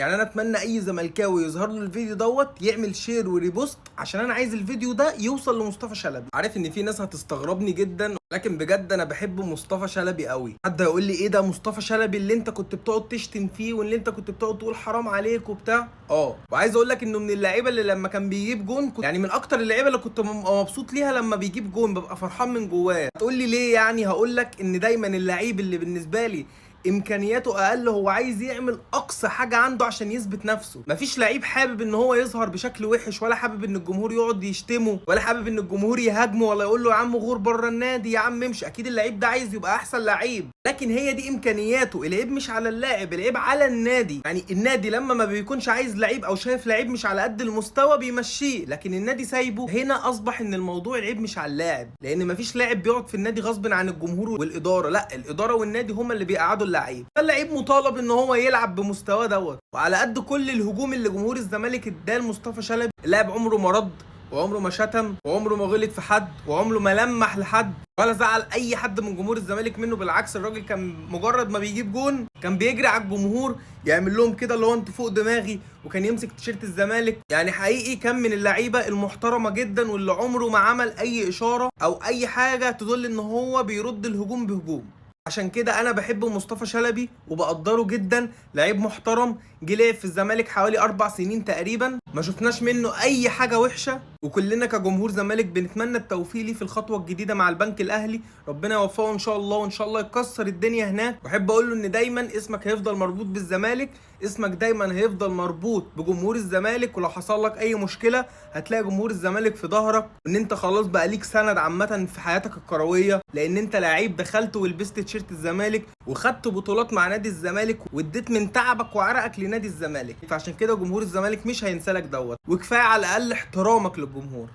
يعني انا اتمنى اي زملكاوي يظهر له الفيديو دوت يعمل share و repost، عشان انا عايز الفيديو ده يوصل لمصطفى شلبي. عارف ان في ناس هتستغربني جدا، لكن بجد انا بحب مصطفى شلبي قوي. حد هيقول لي ايه ده مصطفى شلبي اللي انت كنت بتقعد تشتم فيه واللي انت كنت بتقعد تقول حرام عليك وبتاع؟ وعايز اقول لك انه من اللعيبة اللي لما كان بيجيب جون كنت يعني من اكتر اللعيبة اللي كنت مبسوط ليها لما بيجيب جون، ببقى فرحان من جوايا. تقول لي ليه؟ يعني هقول لك ان دايما اللعيب اللي بالنسبة لي امكانياته اقل هو عايز يعمل اقصى حاجة عنده عشان يثبت نفسه. مفيش لعيب حابب ان هو يظهر بشكل وحش، ولا حابب ان الجمهور يقعد يشتمه، ولا حابب ان الجمهور يهاجمه، ولا يقول له يا عم غور بره النادي، يا عم امشي. اكيد اللعيب ده عايز يبقى احسن لعيب، لكن هي دي امكانياته. العيب مش على اللاعب، العيب على النادي. يعني النادي لما ما بيكونش عايز لعيب او شايف لعيب مش على قد المستوى بيمشيه، لكن النادي سايبه. هنا اصبح ان الموضوع العيب مش على اللاعب، لان مفيش لاعب بيقعد في النادي غصب عن الجمهور والاداره، لا الادارة والنادي هما اللي بيقعدوا اللعيب. فاللعيب مطالب ان هو يلعب بمستواه دوت. وعلى قد كل الهجوم اللي جمهور الزمالك اداه لمصطفى شلبي، اللاعب عمره ما رد، وعمره ما شتم، وعمره ما غلط في حد، وعمره ما لمح لحد، ولا زعل اي حد من جمهور الزمالك منه. بالعكس الراجل كان مجرد ما بيجيب جون كان بيجري على الجمهور يعمل لهم كده اللي هو انتوا فوق دماغي، وكان يمسك تيشيرت الزمالك. يعني حقيقي كان من اللعيبة المحترمة جدا، واللي عمره ما عمل اي اشارة او اي حاجة تدل ان هو بيرد الهجوم بهجوم. عشان كده انا بحب مصطفى شلبي وبقدره جدا، لعيب محترم، جه لعب في الزمالك حوالي 4 سنين تقريبا، ما شفناش منه اي حاجة وحشة، وكلنا كجمهور زمالك بنتمنى التوفيق ليه في الخطوة الجديدة مع البنك الاهلي. ربنا يوفقه ان شاء الله، وان شاء الله يكسر الدنيا هناك. واحب اقول له ان دايما اسمك هيفضل مربوط بالزمالك، اسمك دايما هيفضل مربوط بجمهور الزمالك، ولو حصل لك اي مشكلة هتلاقي جمهور الزمالك في ظهرك، وان انت خلاص بقى ليك سند عامة في حياتك الكروية، لان انت لعيب دخلت ولبست تيشيرت الزمالك وخدت بطولات مع نادي الزمالك واديت من تعبك وعرقك لنادي الزمالك. فعشان كده جمهور الزمالك مش هينسالك دوت، وكفاية على الاقل احترامك للجمهور.